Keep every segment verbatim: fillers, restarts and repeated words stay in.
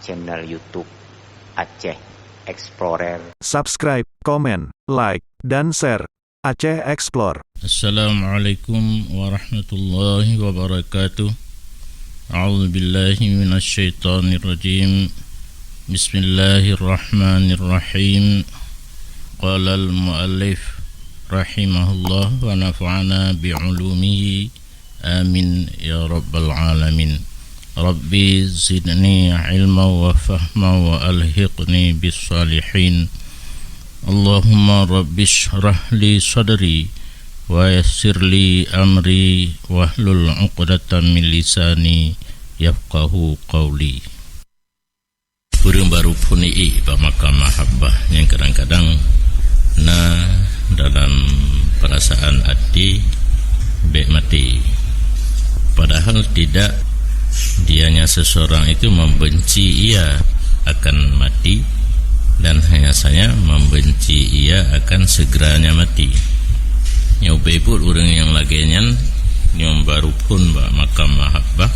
channel YouTube Aceh Explorer. Subscribe, komen, like, dan share Aceh Explore. Assalamualaikum warahmatullahi wabarakatuh. A'udzubillahi minasyaitonirrajim. Bismillahirrahmanirrahim. Qalal muallif rahimahullah wa nafa'ana bi'ulumihi. Amin ya rabbal alamin. Rabbi zidni ilma wa fahma wa alhiqni bis salihin. Allahumma rabbi shrah li sadri wa yassir li amri wahlul 'uqdatam min lisani yafqahu qawli. Ureuëng barô phon iék bak makam mahabbah nyang kadang-kadang na dalam perasaan até bék maté. Padahal tidak, dianya seseorang itu membenci ia akan mati dan hanya saja membenci ia akan segeranya mati. Nyoe beubuet ureuëng nyang lagée nyan nyang barô phon bak makam mahabbah,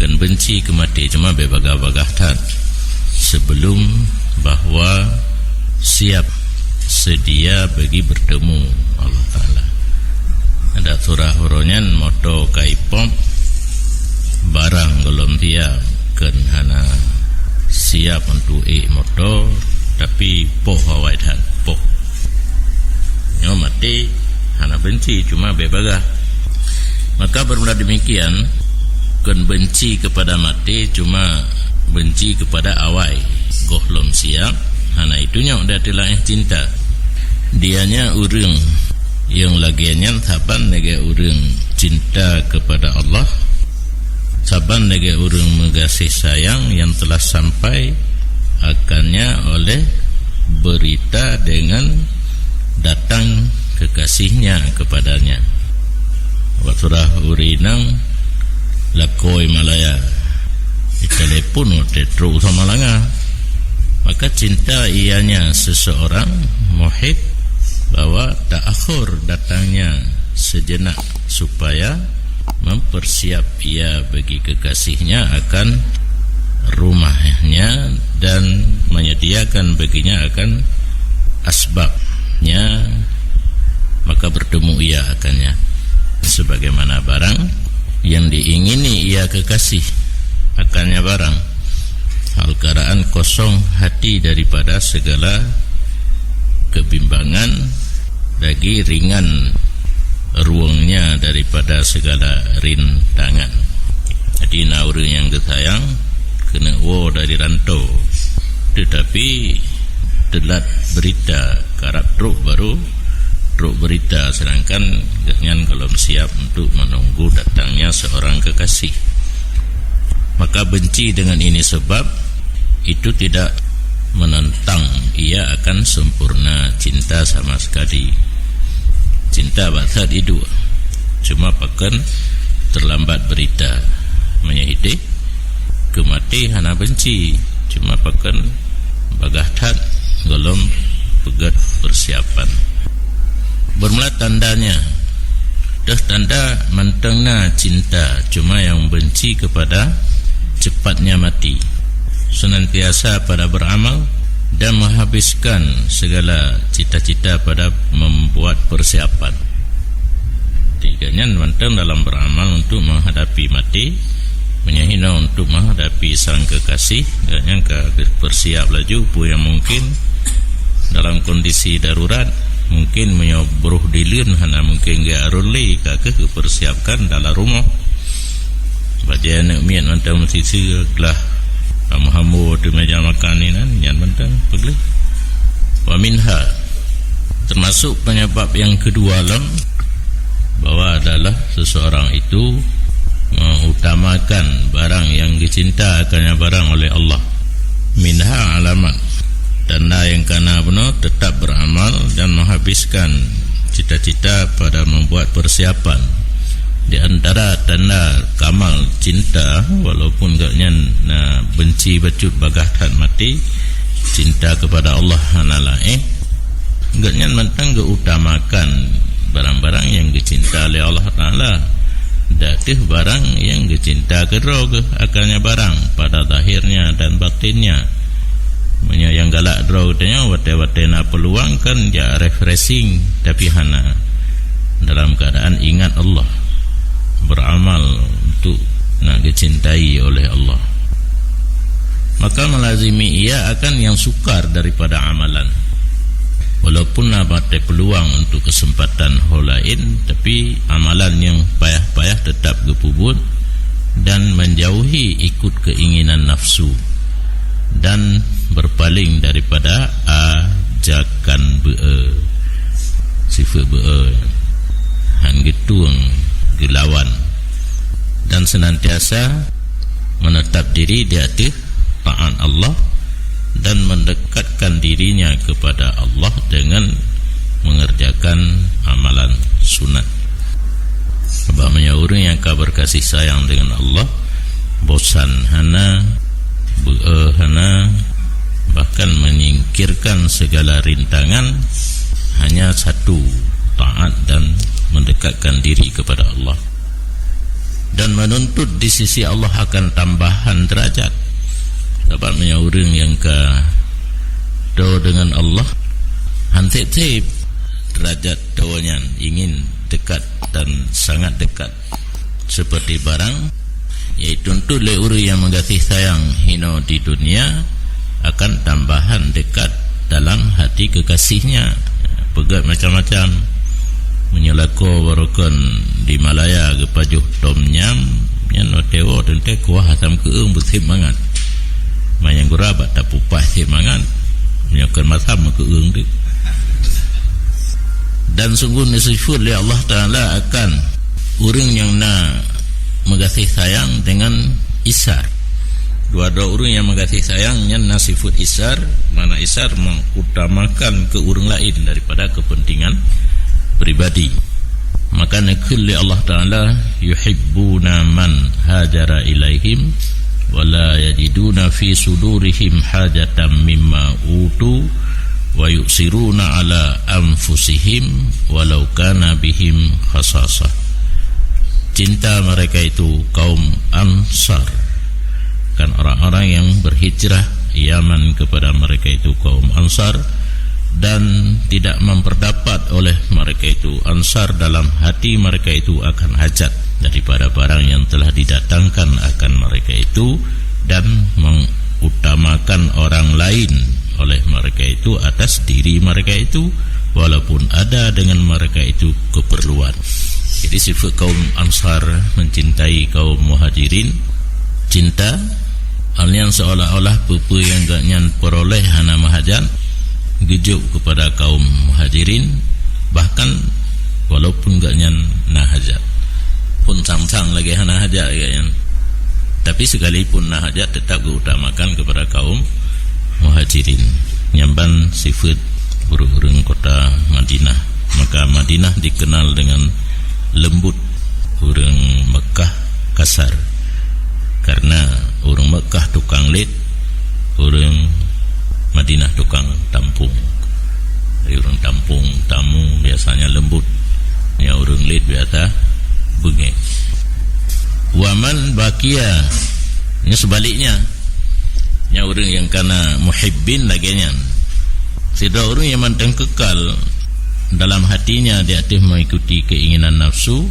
kheun benci keu maté, cuma bék bagaih-bagaih that, sebelum bahwa siap, sedia bagi bertemu Allah Taala. Ada surah uroe nyan moto ka ipop, barang gohlom siap, kheun hana siap untuk ék moto, tapi poh awai that, poh. Nyoe maté hana benci, cuma bék bagaih. Maka bermula demikian, kheun benci kepada maté, cuma benci kepada awai. Gohlom siap, hana itu nyoe dan teulah cinta. Dianya ureuëng nyang lagée nyan saban lagée ureuëng cinta kepada Allah, saban lagée ureuëng meugaséh sayang yang telah sampai akannya oleh berita dengan datang kekasihnya kepadanya. Bak surah ureuëng inong lakoe Malaya, ditelepon watée trok Samalanga. Maka cinta ianya seseorang muhib bahwa ta'akhur datangnya sejenak supaya mempersiap ia bagi kekasihnya akan rumahnya dan menyediakan baginya akan asbabnya, maka bertemu ia akannya sebagaimana barang yang diingini ia kekasih akannya barang. Hal keadaan kosong hati daripada segala kebimbangan, lagi ringan ruangnya daripada segala rintangan. Jadi na ureuëng nyang geusayang keuneuk woe dari rantô, tetapi teulat berita, karab trok baru trok berita, sedangkan gobnyan gohlom siap untuk menunggu datangnya seorang kekasih. Maka benci dengan ini sebab itu tidak menentang ia akan sempurna cinta sama sekali. Cinta bak that iduek, cuma pakon terlambat berita. Meunyoe hideh, keu maté hana benci, cuma pakon bagaih that gohlom peugét persiapan. Bermula tandanya, teuh tanda mantong na cinta, cuma nyang benci kepada cepatnya mati. Senantiasa pada beramal dan menghabiskan segala cita-cita pada membuat persiapan. Tiga nyan mantong dalam beramal untuk menghadapi mati, meunyoe hinoe untuk menghadapi sang kekasih, gobnyan ka persiap laju peue nyang mungkin dalam kondisi darurat. Mungkin meunyoe broh dileuen hana mungkin geuarun lé, ka keuh geupersiapkan dalam rumoh. Bajée aneuk miet mantong meusisi glah, hamo-hamo di meja makan inan, nyan mantong peugleh. Wa minha, termasuk penyebab yang kedua lom, bahwa adalah seseorang itu mengutamakan barang yang dicinta akannya barang oleh Allah. Minha alamat, tanda yang kana bunoe tetap beramal dan menghabiskan cita-cita pada membuat persiapan. Di antara tanda kamal cinta, walaupun gobnyan na benci bacut bagaih that maté, cinta kepada Allah hana laén, gobnyan mantong geuutamakan barang-barang nyang geucinta lé Allah Taala. Dak teuh barang nyang geucinta keudroe geuh, akannya barang pada zahirnya dan batinnya. Meunyoe nyang galak droe geutanyoe watée-watée na peuluang kan jak refreshing, tapi hana. Dalam keadaan ingat Allah, beramal untuk nak geucintai oleh Allah. Maka melazimi ia akan yang sukar daripada amalan. Walaupun na batée peuluang untuk kesempatan ho laén, tapi amalan nyang payah-payah tetap geupeubuet dan menjauhi ikut keinginan nafsu dan berpaling daripada ajakan beu-e, sifat beu-e, han geutueng geulawan, dan senantiasa menetap diri di ateueh taat Allah dan mendekatkan dirinya kepada Allah dengan mengerjakan amalan sunat. Sebab meunyoe ureuëng nyang ka berkasih sayang dengan Allah, bosan hana, beu-e hana, bahkan menyingkirkan segala rintangan, hanya satu, taat dan mendekatkan diri kepada Allah. Dan menuntut di sisi Allah akan tambahan derajat. Sebab meunyoe ureuëng nyang ka do dengan Allah, han sép-sép derajat do nyan, ingin dekat dan sangat dekat seperti barang, yaitu tuntut lé ureuëng nyang meugaséh sayang hino di dunia akan tambahan dekat dalam hati kekasihnya. Peugét macam-macam. Meunyoe lakoe barokon di Malaya geupajoh tom nyam, nyan watée woe teuntée kuah asam keueueng beusép mangat. Manyang gura bak tapupah sép mangat. Meunyoe kon masam keueueng deuh. Dan sungguh neusifeuet lé Allah Taala akan ureuëng nyang na meugaséh sayang dengan isar. Dua droe ureuëng nyang meugaséh sayang nyan na sifeuet isar, makna isar mengutamakan keu ureuëng laén daripada kepentingan pribadi. Maka neukheun lé Allah Taala, "Yuhibbuna man hajara ilaihim, wa la yajiduna fi sudurihim hajatan mimma utu, wa yu'siruna ala anfusihim walau kana bihim khasasah." Cinta mereka itu kaum Ansar, kan orang-orang yang berhijrah Yaman kepada mereka itu kaum Ansar, dan tidak memperdapat oleh mereka itu Ansar dalam hati mereka itu akan hajat daripada barang yang telah didatangkan akan mereka itu, dan mengutamakan orang lain oleh mereka itu atas diri mereka itu, walaupun ada dengan mereka itu keperluan. Jadi, sifat kaum Ansar mencintai kaum Muhajirin, cinta, hal nyan seolah-olah peue-peue nyang gobnyan peuroleh hana meuhajat, geujok kepada kaum Muhajirin, bahkan walaupun gobnyan na hajat. Pun sang-sang lagée hana hajat gobnyan, tapi sekalipun na hajat, tetap geuutamakan kepada kaum Muhajirin. Nyan ban sifat ureuëng-ureuëng kota Madinah. Maka Madinah dikenal dengan lembut ureuëng Mekkah kasar. Karena ureuëng Mekkah tukang lét, ureuëng Madinah tukang tampung. Jadi ureuëng tampung tamu biasanya lembut. Nyang ureuëng lét biasa beungéh. Waman bakia, ini sebaliknya. Nyang ureuëng nyang kana muhibbin lagée nyan. Sidroe ureuëng nyang mantong kekal dalam hatinya di ateueh mengikuti keinginan nafsu,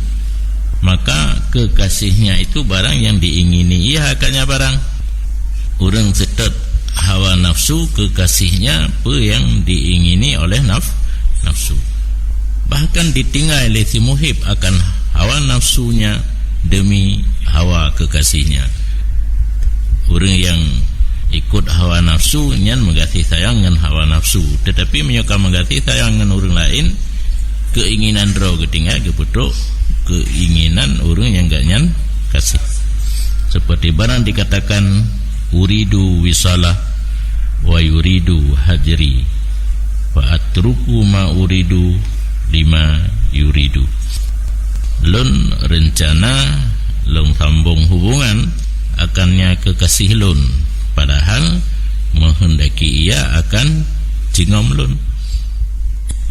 maka kekasihnya itu barang yang diingini ia akannya barang. Ureuëng seutôt hawa nafsu, kekasihnya peue nyang diingini oleh naf-, nafsu. Bahkan ditinggai lé si muhib akan hawa nafsunya demi hawa kekasihnya. Ureuëng nyang ikut hawa nafsu nyan meugaséh sayang ngon hawa nafsu. Tetapi meunyoe ka meugaséh sayang ngon ureuëng laén, keinginan droe geutinggai geupeutrok keinginan ureuëng nyang gobnyan kasih. Seperti barang dikatakan, "Uridu wisalah wa yuridu hajri, wa atruku ma uridu lima yuridu." Lôn reuncana lôn sambong hubungan akannya kekasih lôn, padahal meuheundaki ia akan jingom lôn.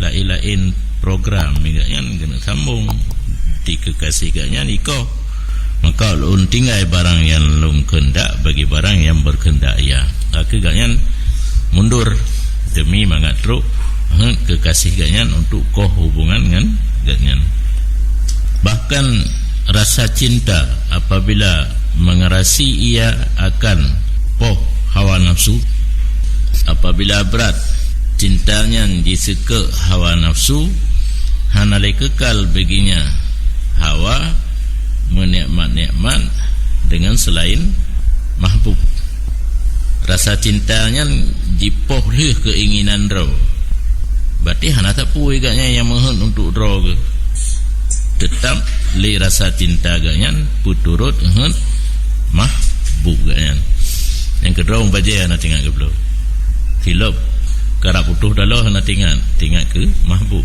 Laén-laén program nyan geuneuk sambong. Di kekasih geuh nyan ikoh. Maka ulôn tinggai barang nyang lôn keundak bagi barang nyang beukeuheundak ia. Ka keuh geuh nyan mundur demi mangat trok, eh, kekasih geuh nyan untuk koh hubungan ngon geuh nyan. Bahkan rasa cinta apabila mengerasi ia akan poh hawa nafsu, apabila brat cinta nyan jiseukek hawa nafsu, hana lé keukal bagi nya hawa meunikmat-nikmat deungon seulaén mahbub. Rasa cinta nyan jipoh lheueh keuinginan droe. Berarti hana sapeue geuh nyan nyang meuheuet untuk droe geuh. Teutap lé rasa cinta geuh nyan peuturot heuet mahbub geuh nyan. Nyang keudroe mubajée hana teuingat keu bloe. Silop karab putôh taloe hana teuingat, teuingat keu mahbub.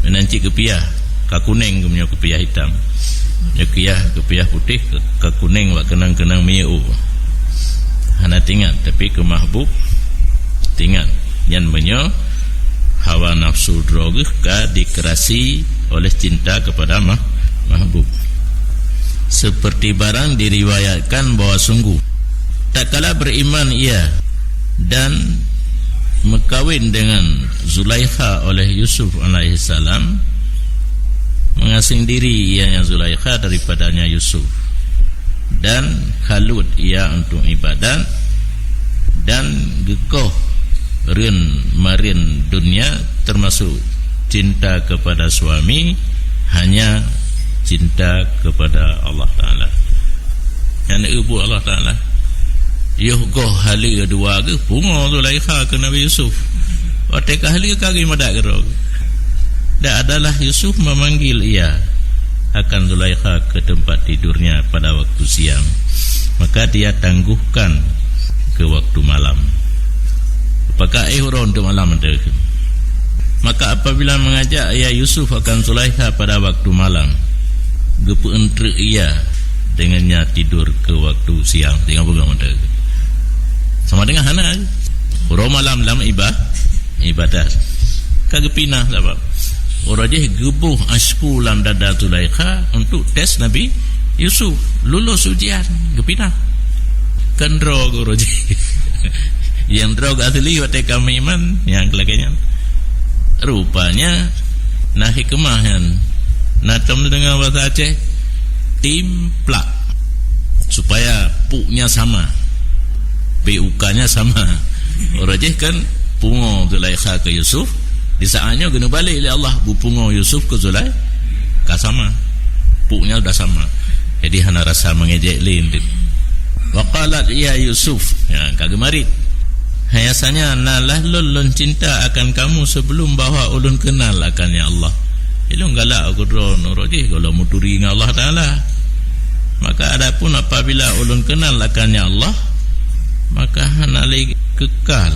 Meunan cit keupiah, ka kunéng geuh meunyoe keupiah itam. Nyoe keupiah, keupiah putéh ka, ka kunéng bak keunang-keunang minyeuk. Hana teuingat, tapi keu mahbub teuingat. Nyan meunyoe hawa nafsu droe geuh ka dikerasi oleh cinta kepada mah-, mahbub. Seperti barang diriwayatkan bahwa sungguh tatkala beriman ia dan meukawen dengan Zulaikha oleh Yusuf alaihissalam, mengasing diri ianya Zulaikha daripadanya Yusuf, dan khalut ia untuk ibadat, dan geukoh reuen-mareuen dunia, termasuk cinta kepada suami, hanya cinta kepada Allah Taala. Nyan eu buet Allah Taala. Yoh goh haleue dua geuh pungo Zulaikha keu Nabi Yusuf. Watée ka haleue ka geumadat keudroe. Dan adalah Yusuf memanggil ia akan Zulaikha ke tempat tidurnya pada waktu siang, maka dia tangguhkan ke waktu malam. Apakah éh uroe untuk malam tu? Maka apabila mengajak ia Yusuf akan Zulaikha pada waktu malam, geupeueuntrek ia dengan nya tidur ke waktu siang. Tengok peugah mata. Sama dengan hana. Uroe malam lam iba-, ibadat. Ka geupinah sabab uroe jih geuboh asyku lam dada Zulaikha untuk tes Nabi Yusuf. Lulus ujian, geupinah. Kan droe geuh uroe jih. Nyang droe geuh asli watée ka meuiman, nyang lagée nyan. Rupanya na hikmah nyan. Na tom deungoe bahasa Aceh, timplak. Supaya puknya sama. P U K-nya sama. Uroe jih kan pungo Zulaikha keu Yusuf, di saat nyoe geuneubalek lé Allah beupungo Yusuf keu Zulaikha sama. Puknya udah sama. Jadi hana rasa mengejek lé. Wa qalat ya Yusuf, ya, ka geumarit. Hai, asanya na lah lôn, lôn cinta akan kamu sebelum bahwa ulôn kenal akan ya Allah. Ilôn galak keu droe uroe jih gohlom meuturi ngon Allah Taala. Maka adapun apabila ulôn kenal akan ya Allah, maka hana lé keukal,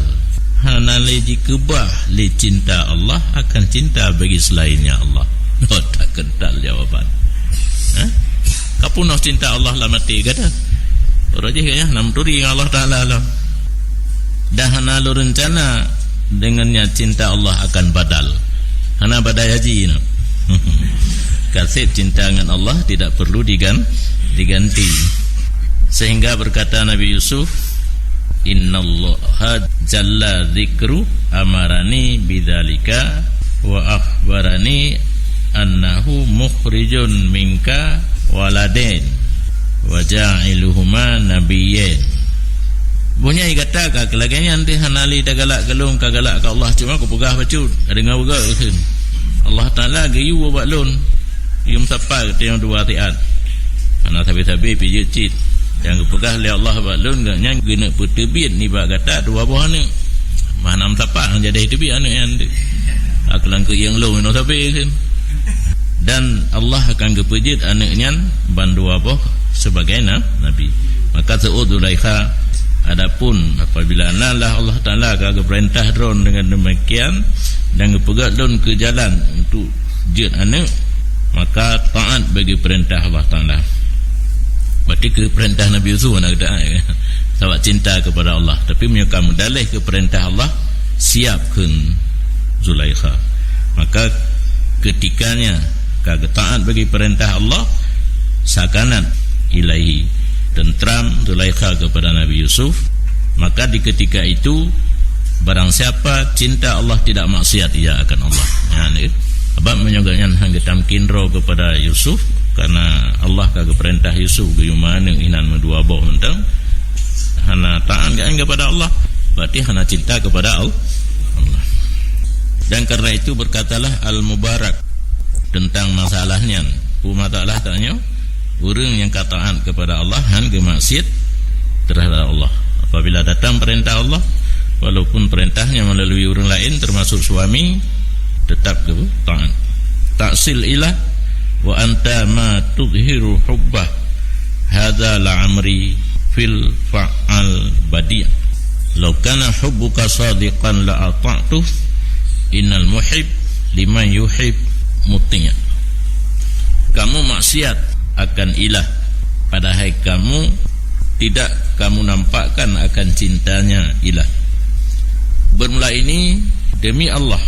hana lé jikeubah lé cinta Allah akan cinta bagi selainnya Allah. Oh, tak kental jawaban. Ha? Ka peunoh cinta Allah lam até gata. Uroe jih gata na meuturi ngon Allah Taala lom. Dan hana lôn reuncana dengan nyan cinta Allah akan badal. Hana badai haji nyoe. Ka sép cinta ngon Allah tidak perlu digan-, diganti. Sehingga berkata Nabi Yusuf, "Innallaha jalla dzikru amarani bidzalika wa akhbarani annahu mukhrijun minka waladain wa ja'iluhuma nabiyyin." Bunyai gata ka keu lagée nyan teuh hana lé tagalak keu lôn, ka galak keu Allah, cuma kupeugah bacut, ka deungoe beugöt kheun. Allah Taala geuyue bak lôn, yum sapa geutanyoe dua siat. Hana sabe-sabe pih jeuet cit. Nyang geupeugah lé Allah bak lôn, gobnyan geuneuk peuteubiet nibak gata dua boh aneuëk. Mah nam sapa nyang jadi teubiet aneuëk nyan teuh. Ka keulang keu ieng lôn inoe sabe kheun. Dan Allah akan geupeujeuet aneuëk nyan bandua boh sebagai na-, nabi. Maka seuôt Zulaikha, "Adapun apabila na lah Allah Taala ka geupeurintah droe deungon demikian dan geupeugöt lôn keu jalan untuk jeuet aneuëk, maka taát bagi peurintah Allah Taala." Berarti keu peurintah Nabi Yusuf na geuta, sabab cinta kepada Allah. Tapi meunyoe ka meudaleh keu peurintah Allah, siap kheun Zulaikha. Maka keutikanya Ka geutaat bagi peurintah Allah, sakanat ilaihi, teuntram Zulaikha kepada Nabi Yusuf, maka di ketika itu, barang siapa cinta Allah tidak maksiat ia akan Allah. Nyan, eh. Sebab meunyoe gobnyan hana geutamkin droe kepada Yusuf, karena Allah ka geupeurintah Yusuf geuyue meuaneuk inan meudua boh mantong, hana taat gobnyan kepada Allah, berarti hana cinta kepada Al-, Allah. Dan karena itu berkatalah Al-Mubarak tentang masalah nyan. Peue masalah tanyoe? Ureuëng nyang ka taat kepada Allah hana geumaksiat terhadap Allah. Apabila datang perintah Allah, walaupun perintahnya melalui ureuëng lain, termasuk suami, tetap geu-, taat. Ta'sil ilah, wa anta ma tudhiru hubbah, hadza la'amri fil fa'al badi'. Law kana hubbuka shadiqan la ata'tuh, innal muhib liman yuhib muti'. Kamu maksiat akan ilah, padahai kamu tidak kamu nampakkan akan cintanya ilah. Bermula ini, demi Allah,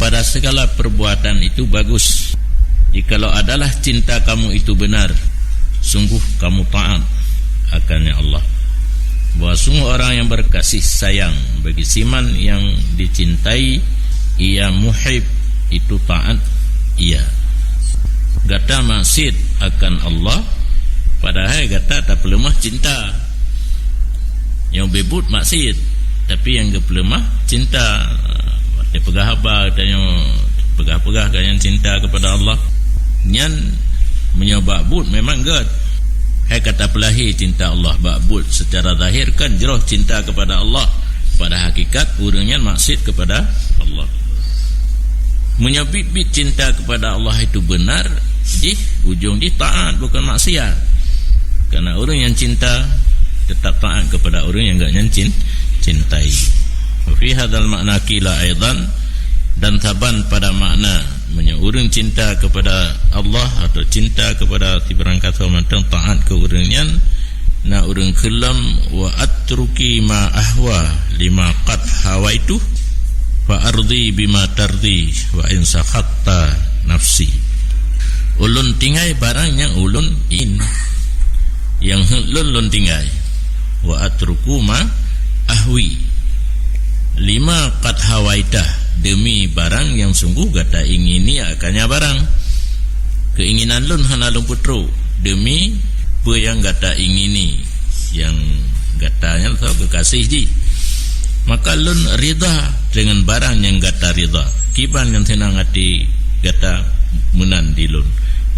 pada segala perbuatan itu bagus. Jikalau adalah cinta kamu itu benar, sungguh kamu taat akannya Allah. Bahwa sungguh orang yang berkasih sayang bagi siman yang dicintai, ia muhib, itu taat ia. Gata maksiat akan Allah, padahai gata tapeuleumah cinta. Nyang beubuet maksiat, tapi nyang geupeuleumah cinta. Watée peugah haba, tanyoe peugah-peugah gobnyan cinta kepada Allah. Nyan meunyoe bak buet memang gét. Hai ka tapeulahé cinta Allah bak buet, secara zahir kan jroh cinta kepada Allah, pada hakikat ureuëng nyan maksiat kepada Allah. Meunyoe biet-biet cinta kepada Allah itu benar, jih ujong jih taat, bukan maksiat. Karena ureuëng nyang cinta tetap taat kepada ureuëng nyang gobnyan cin-, cintai. Wa fi hadzal ma'na qila aidan, dan saban pada makna, meunyoe ureuëng cinta kepada Allah atau cinta kepada sibarang kasoe mantong, taat keu ureuëng nyan, na ureuëng kheun lom, "Wa atruki ma ahwa lima qad hawaitu, fa ardi bima tardi, wa in sakhatta nafsi." Ulôn tinggai barang nyang ulôn ingin, nyang heuet lôn, lôn tinggai. "Wa atruku ma ahwi lima qad hawaita," demi barang nyang sungguh gata ingini akannya barang. Keinginan lôn hana lôn peutrok demi peue nyang gata ingini, nyang gata nyan soe keukaséh jih. Maka lôn ridha deungon barang nyang gata ridha. Kiban nyang seunang até gata meunan di lôn.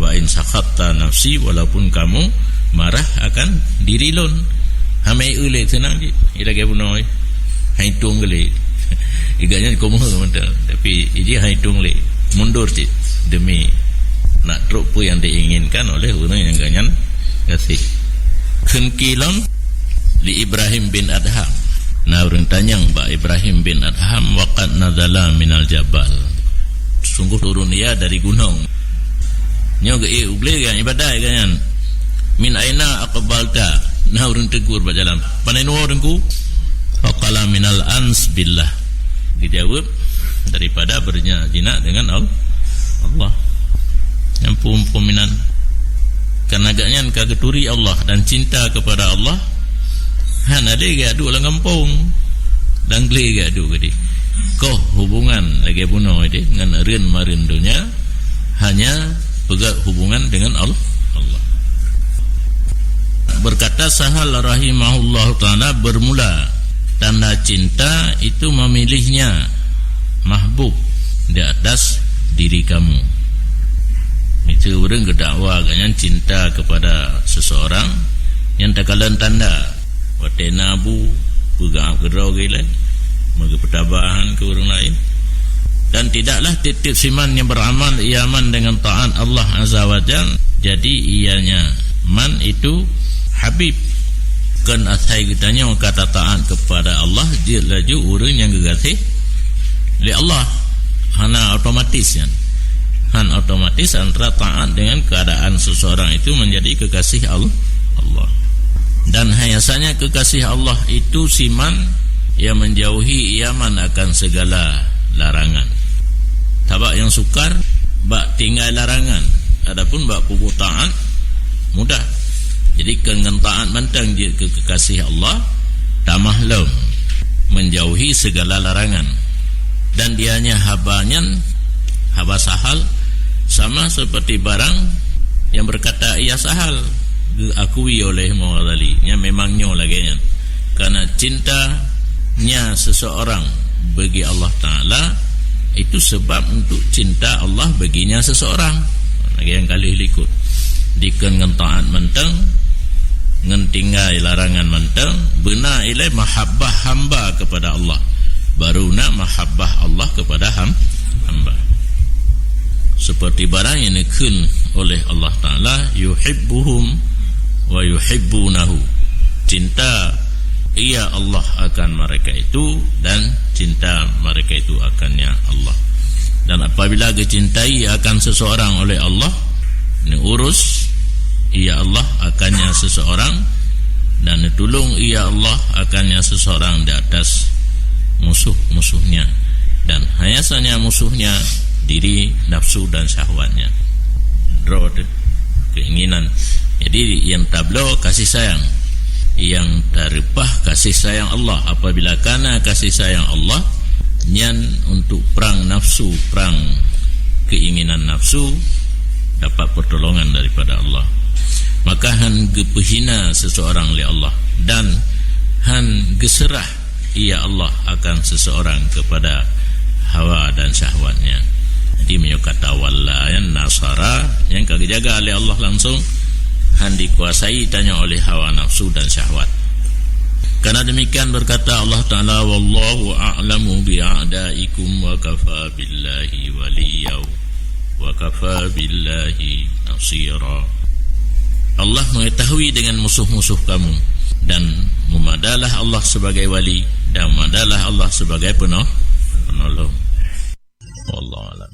Wa in sakhatta nafsi, walaupun kamu marah akan diri lôn. Hana eu lé seunang jih. Ilagée bunoe. Hai tueng geuh lé. Iga nyan komoh mantong. Tapi iji hai tueng lé. Mundur cit. Demi nak trok peue nyang diinginkan oleh ureuëng nyang gobnyan gaséh. Kheun lom li Ibrahim bin Adham. Na ureuëng tanyong bak Ibrahim bin Adham, "Wa qad nazala minal jabal." Sungguh turun ia dari gunong. Nyoe geuék u glé gobnyan ibadat gobnyan. "Min aina aqbalta?" Na ureuëng tegur bak jalan. "Pane neuwoe Teungku?" Faqala, "Minal ans billah." Geujaweueb, "Daripada beureujinak dengan Al-, Allah." Nyang phom-phom inan. Karena gobnyan ka geuturi Allah dan cinta kepada Allah, hana lé geuduek lam gampông dan glé geuduek geude. Koh hubungan lagée bunoe deh ngon reuen-mareuen donya, hanya peugét hubungan dengan Al-, Allah. Berkata Sahal rahimahullahu taala, bermula tanda cinta itu memilihnya mahbub di atas diri kamu. Miseue ureuëng geudakwa gobnyan cinta kepada seseorang, nyan takalon tanda. Watée na bu, peugah keudroe geuh lé, meugeupeutabaan keu ureuëng laén. Dan tidaklah tieb-tieb siman nyang beramal iaman dengan taat Allah Azza wa Jal, jadi ianya man itu habib. Kon asai geutanyoe ka tataat kepada Allah, jeuet laju ureuëng nyang geugaséh lé Allah. Hana otomatis nyan. Han otomatis antara taat dengan keadaan seseorang itu menjadi kekasih Al-, Allah. Dan hanya saja kekasih Allah itu siman yang menjauhi iaman akan segala larangan. Sabab nyang sukar bak tinggai larangan, Adapun bak peubuet taat, mudah. Jadi, keu ngon taat mantong jeuet keu kekasih Allah, tamah lom menjauhi segala larangan. Dan dianya haba nyan, haba sahal, sama seperti barang yang berkata ia sahal, diakui oleh Imam Ghazali. Nya memang nyoe lagée nyan. Karena cintanya seseorang bagi Allah Ta'ala, itu sebab untuk cinta Allah baginya seseorang. Lagée nyang ka lheueh likot. Dikheun ngon taat mantong, ngon tinggai larangan mantong, beuna ilée mahabbah hamba kepada Allah. Baru na mahabbah Allah kepada ham-, hamba. Seperti barang yang dikheun oleh Allah Ta'ala, "Yuhibbuhum wa yuhibbunahu." Cinta ia Allah akan mereka itu, dan cinta mereka itu akannya Allah. Dan apabila dicintai akan seseorang oleh Allah, neuurus ia Allah akannya seseorang, dan neutulông ia Allah akannya seseorang di atas musuh-musuhnya, dan hanya saja musuhnya diri, nafsu dan syahwatnya. Droe teuh, keinginan. Jadi, nyang tabloe kasih sayang. Nyang tareupah kasih sayang Allah. Apabila kana kasih sayang Allah, nyan untuk prang nafsu, prang keinginan nafsu, dapat pertolongan daripada Allah. Maka hán geupeuhina seseorang lé Allah, dan hán geuseurah ia Allah akan seseorang kepada hawa dan syahwatnya. Jadi, meunyoe kata walla nyan, nasara, nyang ka geujaga lé Allah langsung, hán dikuasai tanyoe oleh hawa nafsu dan syahwat. Karena demikian berkata Allah Ta'ala, "Wallahu a'lamu bi a'daikum wa kafa billahi waliya wa kafa billahi nasira." Allah mengetahui dengan musuh-musuh kamu, dan memadalah Allah sebagai wali, dan memadalah Allah sebagai peno-, penolong. Wallahu a'lam.